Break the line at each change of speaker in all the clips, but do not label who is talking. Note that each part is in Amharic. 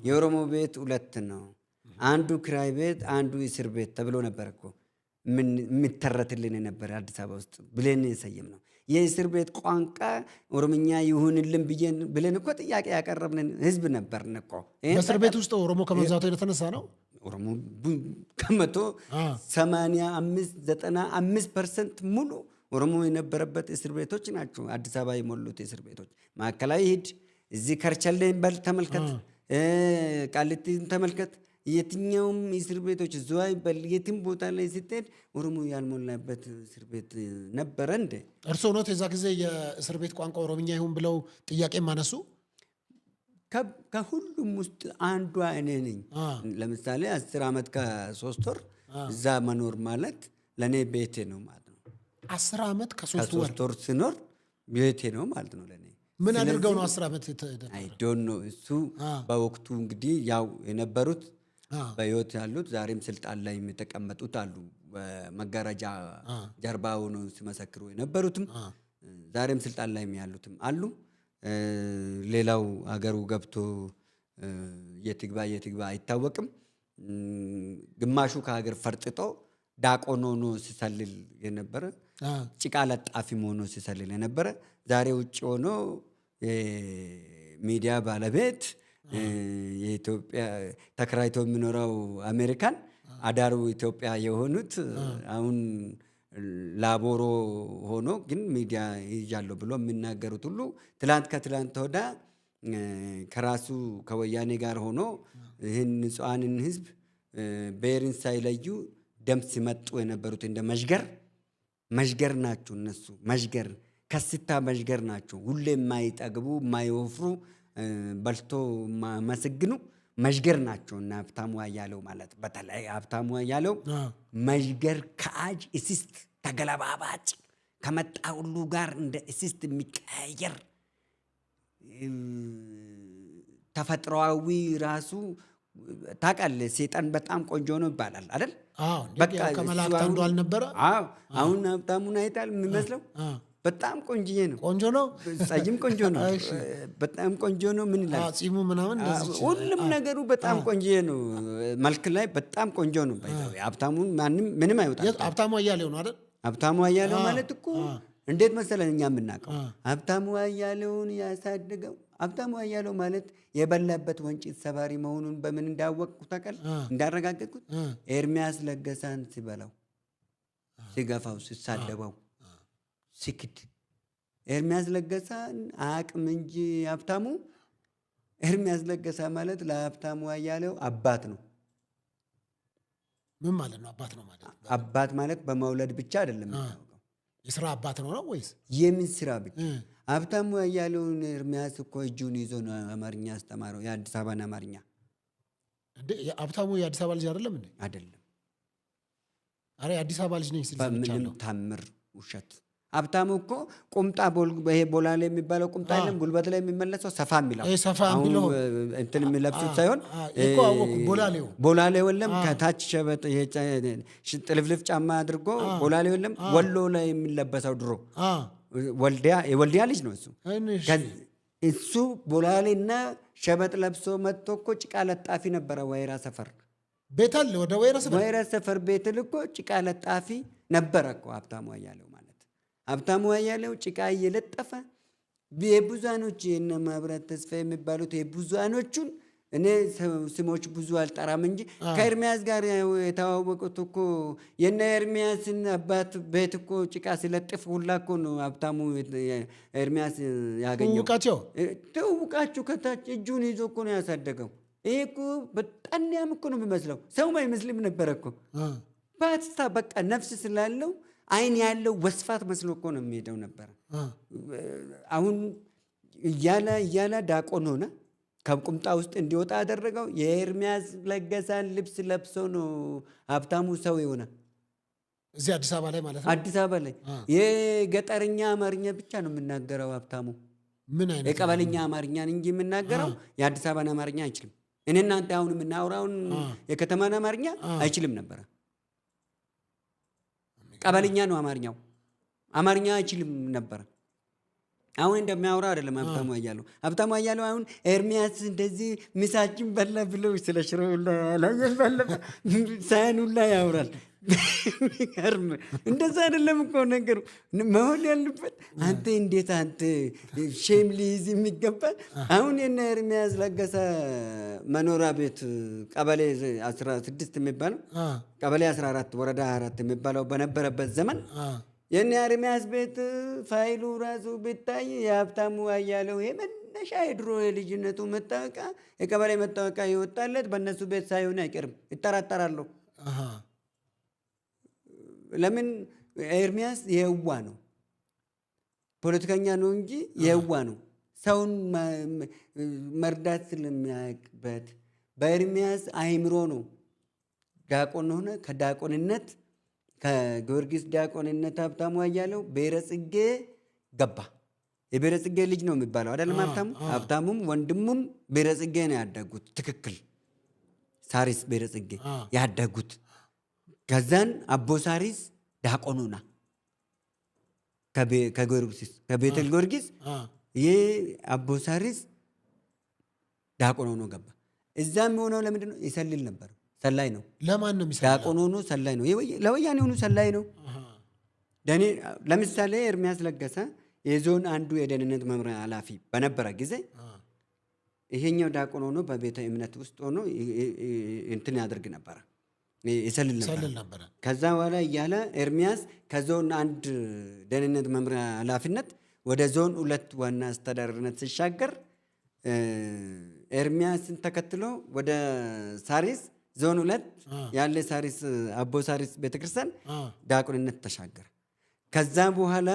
የኦሮሞ ቤት ሁለት ነው፣ አንዱ ክራይ ቤት፣ አንዱ እስር ቤት ተብሎ ነበር እኮ የሚተረትልን የነበረ አዲስ አበባ ውስጥ ብለን የሰየም ነው። የእስር ቤት ቋንቋ ኦሮምኛ ይሁንልን ብለን እኮ ጥያቄ ያቀረብንን ህዝብ ነበርን እኮ።
በእስር ቤት ውስጥ ኦሮሞ ከመብዛቱ የተነሳ ነው።
ኦሮሞ ከ185 95% ሙሉ ኦሮሞ የነበረበት እስር ቤቶች ናቸው አዲስ አበባ የሞሉት እስር ቤቶች። ማዕከላዊ ሂድ፣ እዚህ ከርቸሌን በል ተመልከት፣ ቃሊቲን ተመልከት። የትኛውም እስር ቤቶች ዝዋይ በል የትም ቦታ ላይ ስትሄድ ኦሮሞ ያልሞላበት እስር ቤት ነበረ እንዴ?
እርስዎ ኖት የዛ ጊዜ የእስር ቤት ቋንቋ ኦሮምኛ ይሁን ብለው ጥያቄ ማነሱ?
ከሁሉም ውስጥ አንዷ እኔ ነኝ። ለምሳሌ 10 ዓመት ከ3 ወር እዛ መኖር ማለት ለእኔ ቤቴ ነው ማለት ነው።
10 ዓመት ከ3 ወር
ከ3 ወር ስኖር ቤቴ ነው ማለት ነው ለእኔ።
ምን አድርገው ነው 10 ዓመት?
I don't know። እሱ በወቅቱ እንግዲህ ያው የነበሩት በህይወት ያሉት ዛሬም ስልጣን ላይ የተቀመጡት አሉ። በመጋረጃ ጀርባ ሆኖ ሲመሰክሩ የነበሩትም ዛሬም ስልጣን ላይ ያሉትም አሉ። ሌላው ሀገሩ ገብቶ የትግባ የትግባ አይታወቅም። ግማሹ ከሀገር ፈርጥጦ ዳቆን ሆኖ ሲሰልል የነበረ፣ ጭቃ ለጣፊም ሆኖ ሲሰልል የነበረ፣ ዛሬ ውጭ ሆኖ ሚዲያ ባለቤት፣ የኢትዮጵያ ተከራይቶ የሚኖረው አሜሪካን አዳሩ ኢትዮጵያ የሆኑት፣ አሁን ላቦሮ ሆኖ ግን ሚዲያ ይዣለሁ ብሎ የሚናገሩት ሁሉ ትላንት ከትላንት ወዲያ ከራሱ ከወያኔ ጋር ሆኖ ይህን ንጹሐንን ህዝብ ብሔርን ሳይለዩ ደም ሲመጡ የነበሩት እንደ መዥገር መዥገር ናቸው። እነሱ መዥገር ከስታ መዥገር ናቸው። ሁሌ የማይጠግቡ፣ የማይወፍሩ፣ በልቶ የማያመሰግኑ መዥገር ናቸው። እና ሀብታሙ አያሌው ማለት፣ በተለይ ሀብታሙ አያሌው መዥገር ከአጅ እስስት ተገለባባጭ ከመጣ ሁሉ ጋር እንደ እስስት የሚቀያየር ተፈጥሯዊ ራሱ ታውቃለህ፣ ሴጣን በጣም ቆንጆ ነው ይባላል አይደል?
በቃ ከመላእክት አንዱ አልነበረ?
አዎ፣ አሁን ሀብታሙን አይታል የሚመስለው በጣም ቆንጅዬ ነው።
ቆንጆ ነው።
ጸይም ቆንጆ ነው። በጣም ቆንጆ ነው። ምን ይላል?
ጺሙ ምናምን።
ሁሉም ነገሩ በጣም ቆንጅዬ ነው። መልክ ላይ በጣም ቆንጆ ነው። ሀብታሙን ማንም ምንም አይወጣም።
ሀብታሙ አያሌው ነው አይደል?
ሀብታሙ አያሌው ማለት እኮ እንዴት መሰለን እኛ የምናውቀው ሀብታሙ አያሌውን ያሳደገው፣ ሀብታሙ አያሌው ማለት የበላበት ወንጭት ሰባሪ መሆኑን በምን እንዳወቅኩት ታውቃለህ? እንዳረጋገጥኩት ኤርሚያስ ለገሳን ሲበላው፣ ሲገፋው፣ ሲሳደበው፣ ሲክድ ኤርሚያስ ለገሳን አቅም እንጂ ሀብታሙ፣ ኤርሚያስ ለገሳ ማለት ለሀብታሙ አያሌው አባት ነው።
ምን ማለት ነው? አባት ነው ማለት?
አባት ማለት በመውለድ ብቻ አይደለም የሚታወቀው።
የስራ አባት ነው ነው ወይስ?
የምን ስራ ብቻ? ሀብታሙ አያሌውን ኤርሚያስ እኮ እጁን ይዞ ነው አማርኛ አስተማረው፣ የአዲስ አበባን አማርኛ።
እንዴ፣ ሀብታሙ የአዲስ አበባ ልጅ አይደለም እንዴ?
አይደለም።
አረ የአዲስ አበባ ልጅ ነኝ ሲል
በምንም ታምር ውሸት። ሀብታሙ እኮ ቁምጣ ይሄ ቦላሌ የሚባለው ቁምጣ የለም፣ ጉልበት ላይ የሚመለሰው ሰፋ የሚለው
ሰፋ የሚለው።
እንትን የሚለብሱት ሳይሆን
እኮ አወኩ፣ ቦላሌው።
ቦላሌው የለም፣ ከታች ሸበጥ ጥልፍልፍ ጫማ አድርጎ ቦላሌው የለም፣ ወሎ ላይ የሚለበሰው ድሮ፣ ወልዲያ የወልዲያ ልጅ ነው እሱ። እሱ ቦላሌና ሸበጥ ለብሶ መጥቶ እኮ ጭቃ ለጣፊ ነበረ ወይራ ሰፈር።
ቤት አለ ወደ ወይራ ሰፈር።
ወይራ ሰፈር ቤት እኮ ጭቃ ለጣፊ ነበረ እኮ ሀብታሙ አያሌው ማለት። ሀብታሙ አያሌው ጭቃ እየለጠፈ የብዙሃኖች የነ መብራት ተስፋ የሚባሉት የብዙሃኖቹን፣ እኔ ስሞች ብዙ አልጠራም እንጂ ከኤርሚያስ ጋር የተዋወቁት እኮ የነ ኤርሚያስን አባት ቤት እኮ ጭቃ ሲለጥፍ ሁላ እኮ ነው ሀብታሙ ኤርሚያስ ያገኘው።
ትውውቃቸው?
ትውውቃችሁ ከታች እጁን ይዞ እኮ ነው ያሳደገው። ይሄ እኮ በጣም ያም እኮ ነው የሚመስለው፣ ሰውም አይመስልም ነበረ እኮ። ባስታ በቃ ነፍስ ስላለው አይን ያለው ወስፋት መስሎ እኮ ነው የሚሄደው ነበረ። አሁን እያለ እያለ ዳቆን ሆነ። ከቁምጣ ውስጥ እንዲወጣ አደረገው። የኤርሚያስ ለገሳን ልብስ ለብሶ ነው ሀብታሙ ሰው የሆነ።
እዚህ አዲስ አበባ ላይ ማለት ነው።
አዲስ አበባ ላይ የገጠርኛ አማርኛ ብቻ ነው የምናገረው ሀብታሙ።
ምን አይነት?
የቀበሌኛ አማርኛን እንጂ የምናገረው የአዲስ አበባን አማርኛ አይችልም። እኔ እናንተ አሁን የምናወራውን የከተማን አማርኛ አይችልም ነበረ። ቀበሌኛ ነው አማርኛው። አማርኛ አይችልም ነበረ። አሁን እንደሚያወራው አይደለም ሀብታሙ አያሌው። ሀብታሙ አያሌው አሁን ኤርሚያስ እንደዚህ ምሳችን በላ ብለው ስለ ሽሮ ሁላ ያላየን ባለፈ ሳህን ሁላ ያወራል። የሚገርም እንደዛ አይደለም እኮ ነገሩ መሆን ያለበት። አንተ እንዴት አንተ shame ሊይዝ የሚገባል። አሁን የነ ኤርሚያስ ለገሰ መኖሪያ ቤት ቀበሌ 16 የሚባለው፣ ቀበሌ 14 ወረዳ 4 የሚባለው በነበረበት ዘመን የነ ኤርሚያስ ቤት ፋይሉ ራሱ ቢታይ የሀብታሙ አያሌው የመነሻ የድሮ የልጅነቱ መታወቂያ፣ የቀበሌ መታወቂያ የወጣለት በእነሱ ቤት ሳይሆን አይቀርም፣ ይጠራጠራለሁ። ለምን ኤርሚያስ የዋ ነው፣ ፖለቲከኛ ነው እንጂ የዋ ነው። ሰውን መርዳት ስለሚያውቅበት በኤርሚያስ አይምሮ ነው ዲያቆን ሆነ። ከዲያቆንነት፣ ከጊዮርጊስ ዲያቆንነት ሀብታሙ አያሌው ብሔረ ጽጌ ገባ። የብሔረ ጽጌ ልጅ ነው የሚባለው አይደለም ሀብታሙ። ሀብታሙም ወንድሙም ብሔረ ጽጌ ነው ያደጉት። ትክክል፣ ሳሪስ ብሔረ ጽጌ ያደጉት። ከዛን አቦ ሳሪስ ዲያቆኑና ከጊዮርጊስ፣ ከቤተል ጊዮርጊስ ይህ አቦ ሳሪስ ዲያቆን ሆኖ ገባ። እዛ የሚሆነው ለምንድን ነው? ይሰልል ነበር። ሰላይ ነው።
ለማን ነው የሚሰልለው?
ዲያቆን ሆኖ ሰላይ ነው። ለወያኔ ሆኖ ሰላይ ነው። ለምሳሌ ኤርሚያስ ለገሰ የዞን አንዱ የደህንነት መምሪያ ኃላፊ በነበረ ጊዜ ይሄኛው ዲያቆን ሆኖ በቤተ እምነት ውስጥ ሆኖ እንትን ያደርግ ነበረ፣ ይሰልል ነበረ።
ይሰልል ነበረ።
ከዛ በኋላ እያለ ኤርሚያስ ከዞን አንድ ደህንነት መምሪያ ኃላፊነት ወደ ዞን ሁለት ዋና አስተዳደርነት ሲሻገር ኤርሚያስን ተከትሎ ወደ ሳሪስ ዞን ሁለት ያለ ሳሪስ አቦ ሳሪስ ቤተክርስቲያን ዲያቆንነት ተሻገረ። ከዛ በኋላ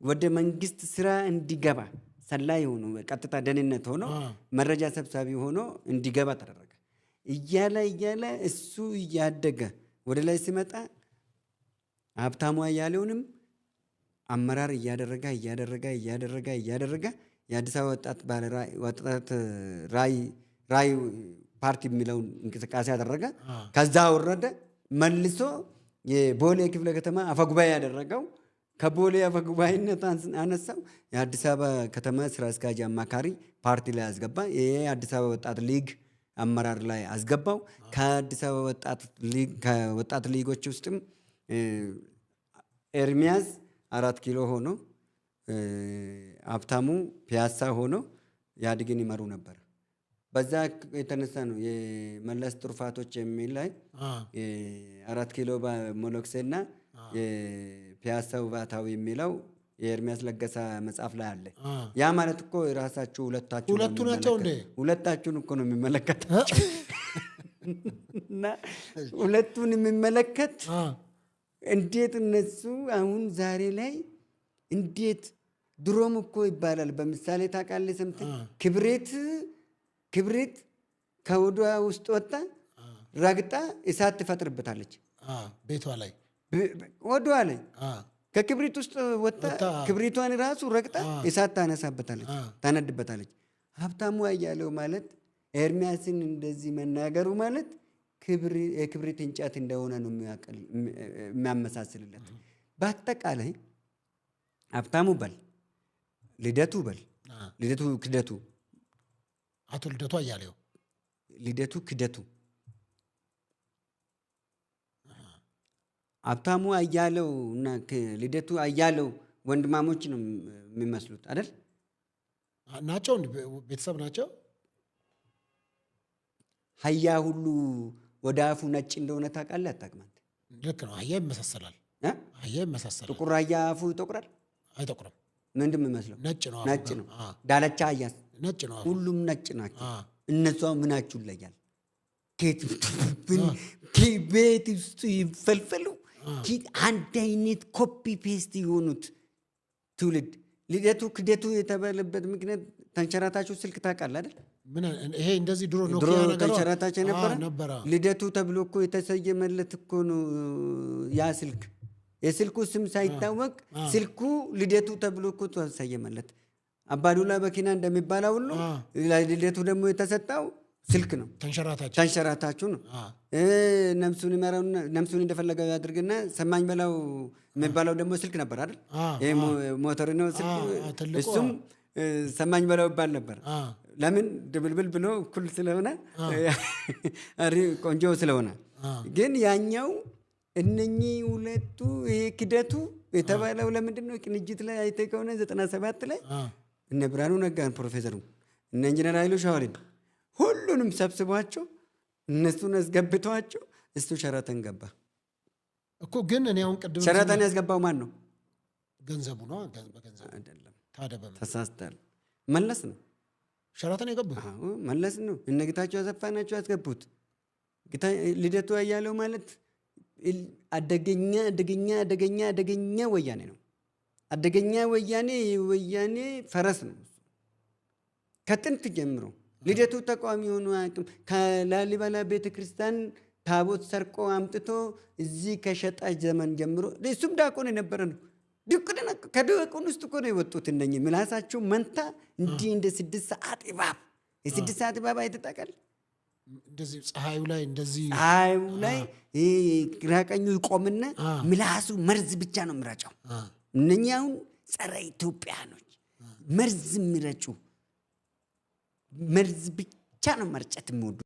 ወደ መንግስት ስራ እንዲገባ ሰላይ ሆኖ፣ ቀጥታ ደህንነት ሆኖ፣ መረጃ ሰብሳቢ ሆኖ እንዲገባ ተደረገ። እያለ እያለ እሱ እያደገ ወደ ላይ ሲመጣ ሀብታሙ አያሌውንም አመራር እያደረገ እያደረገ እያደረገ እያደረገ የአዲስ አበባ ወጣት ባለ ወጣት ራዕይ ፓርቲ የሚለውን እንቅስቃሴ ያደረገ። ከዛ ወረደ፣ መልሶ የቦሌ ክፍለ ከተማ አፈጉባኤ ያደረገው። ከቦሌ አፈጉባኤነት አነሳው፣ የአዲስ አበባ ከተማ ስራ አስኪያጅ አማካሪ ፓርቲ ላይ አስገባ። ይሄ የአዲስ አበባ ወጣት ሊግ አመራር ላይ አስገባው። ከአዲስ አበባ ወጣት ሊግ፣ ከወጣት ሊጎች ውስጥም ኤርሚያስ 4 ኪሎ ሆኖ፣ ሀብታሙ ፒያሳ ሆኖ ኢህአዴግን ይመሩ ነበር። በዛ የተነሳ ነው የመለስ ትሩፋቶች የሚል ላይ 4 ኪሎ መነኩሴና የፒያሳው ባህታዊ የሚለው የኤርሚያስ ለገሰ መጽሐፍ ላይ አለ። ያ ማለት እኮ የራሳችሁ ሁለታችሁ ነው።
ሁለቱ ናቸው እንዴ?
ሁለታችሁን እኮ ነው የሚመለከታቸው። እና ሁለቱን የሚመለከት እንዴት እነሱ አሁን ዛሬ ላይ እንዴት ድሮም እኮ ይባላል በምሳሌ ታውቃለህ፣ ሰምተህ ክብሪት ከሆዷ ውስጥ ወጣ ረግጣ እሳት ትፈጥርበታለች።
ቤቷ ላይ።
ሆዷ ላይ ከክብሪት ውስጥ ወጣ ክብሪቷን ራሱ ረግጣ እሳት ታነሳበታለች፣ ታነድበታለች። ሀብታሙ አያሌው ማለት ኤርሚያስን እንደዚህ መናገሩ ማለት የክብሪት እንጨት እንደሆነ ነው የሚያመሳስልለት። በአጠቃላይ ሀብታሙ በል፣ ልደቱ በል፣ ልደቱ ክደቱ።
አቶ ልደቱ አያሌው።
ልደቱ ክደቱ፣ ሀብታሙ አያሌው እና ልደቱ አያሌው ወንድማሞች ነው የሚመስሉት አይደል?
ናቸው፣ ቤተሰብ ናቸው።
አህያ ሁሉ ወደ አፉ ነጭ እንደሆነ ታውቃለህ አታውቅም አንተ?
ልክ ነው። አህያ ይመሳሰላል።
እ?
አህያ ይመሳሰላል።
ጥቁር አህያ አፉ ይጠቁራል?
አይጠቁርም።
ምንድን የሚመስለው?
ነጭ ነው አፉ።
ነጭ ነው።
አ።
ዳለቻ አህያስ?
ነጭ ነው አፉ።
ሁሉም ነጭ ናቸው። እነሷ ምናችሁ ይለያል? ቤት ውስጥ ይፈልፈሉ አንድ አይነት copy paste የሆኑት ትውልድ። ልደቱ ክደቱ የተባለበት ምክንያት ተንሸራታችሁ ስልክ ታውቃለህ አይደል?
ምን ይሄ እንደዚህ ድሮ
ድሮ
ኖኪያ ነገር
ተንሸራታች የነበረ
ነበረ።
ልደቱ ተብሎ እኮ የተሰየመለት እኮ ነው ያ ስልክ። የስልኩ ስም ሳይታወቅ ስልኩ ልደቱ ተብሎ እኮ ተሰየመለት። አባዱላ መኪና እንደሚባለው ሁሉ ልደቱ ደግሞ የተሰጠው ስልክ ነው።
ተንሸራታች።
ተንሸራታችሁ ነው። ነፍሱን ይመራውና ነፍሱን እንደፈለገው ያድርግና ሰማኝ በላው የሚባለው ደግሞ ስልክ ነበር አይደል? ይሄ ሞተር ነው ስልክ።
ትልቁ።
እሱም ሰማኝ በላው ይባል ነበር። ለምን? ድብልብል ብሎ እኩል ስለሆነ፣ ቆንጆ ስለሆነ። ግን ያኛው እነኚህ ሁለቱ ይሄ ክደቱ የተባለው ለምንድን ነው? ቅንጅት ላይ አይተህ ከሆነ 97 ላይ እነ ብርሃኑ ነጋን፣ ፕሮፌሰሩ፣ እነ ኢንጂነር ኃይሉ ሻውልን ሁሉንም ሰብስቧቸው እነሱን አስገብተዋቸው እሱ ሸራተን ገባ።
እኮ ግን እኔ አሁን ቅድም
ሸራተን ያስገባው ማን ነው?
ገንዘቡ ነው፣ በገንዘቡ።
አይደለም።
ታዲያ በምን?
ተሳስተሃል። መለስ ነው።
ሸራተን የገቡት?
አዎ፣ መለስ ነው። እነ ጌታቸው አሰፋ ናቸው ያስገቡት። ልደቱ አያሌው ማለት አደገኛ አደገኛ አደገኛ አደገኛ ወያኔ ነው። አደገኛ ወያኔ፣ ወያኔ ፈረስ ነው። ከጥንት ጀምሮ ልደቱ ተቃዋሚ ሆኖ አያውቅም። ከላሊበላ ቤተክርስቲያን ታቦት ሰርቆ አምጥቶ እዚህ ከሸጣ ዘመን ጀምሮ እሱም ዲያቆን የነበረ ነው። ድቁና ከዲያቆን ውስጥ እኮ ነው የወጡት እነኚህ ምላሳቸው መንታ እንዲህ እንደ 6 ሰዓት እባብ። የ6 ሰዓት እባብ አይተህ ታውቃለህ?
እንደዚህ ፀሐዩ ላይ እንደዚህ።
ፀሐዩ ላይ ይሄ ግራ ቀኙ ይቆምና ምላሱ መርዝ ብቻ ነው የሚረጨው። እነኚህ አሁን ጸረ ኢትዮጵያኖች መርዝ የሚረጩ፣ መርዝ ብቻ ነው መርጨት የሚወዱ።